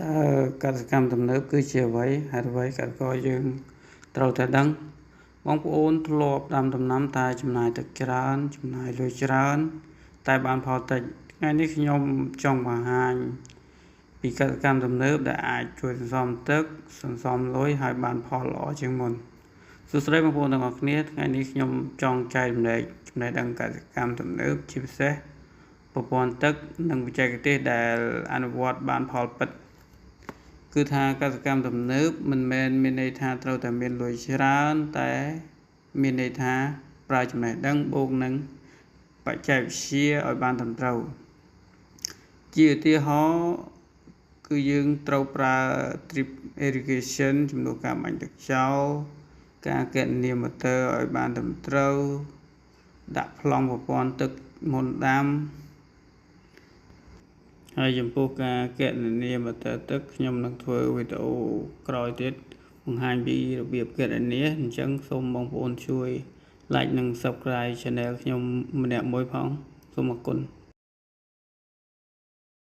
តើកសិកម្មទំនើបគឺជាអ្វីហេតុអ្វីកសិករយើងត្រូវតែដឹងបងប្អូនធ្លាប់ដាំដំណាំតែចំណាយទឹកច្រើនចំណាយលុយច្រើនតែបានផលតិចថ្ងៃនេះខ្ញុំចង់បង្ហាញពីកសិកម្មទំនើបដែលអាចជួយសន្សំទឹកសន្សំលុយហើយបានផលល្អជាងមុនសួស្តីបងប្អូនទាំងអស់គ្នាថ្ងៃនេះខ្ញុំចង់ចែករំលែកចំណេះដឹងកសិកម្មទំនើបជាពិសេសប្រព័ន្ធទឹកនិងបច្ចេកទេសដែលអនុវត្តបានផលពិតគឺថាកសិកម្មទំនើបមិនមែនមានន័យថាត្រូវតែមានលុយច្រើនតែមានន័យថាប្រើចំណេះដឹងបូកនឹងបច្ចេកវិទ្យាឲ្យបានត្រឹមត្រូវជាឧទាហរណ៍គឺយើងត្រូវប្រើ drip irrigation ជំនួសការបាញ់ទឹកចោលការគណនាម៉ូទ័រឲ្យបានត្រឹមត្រូវដាក់ប្លង់ប្រព័ន្ធទឹកមុនដាំហើយចំពោះការគណនាម៉ូទ័រទឹកខ្ញុំនឹងធ្វើវីដេអូក្រោយទៀតបង្ហាញពីរបៀបគណនាអញ្ចឹងសូមបងប្អូនជួយ like និង Subscribe Channel ខ្ញុំម្នាក់មួយផងសូមអរគុណ។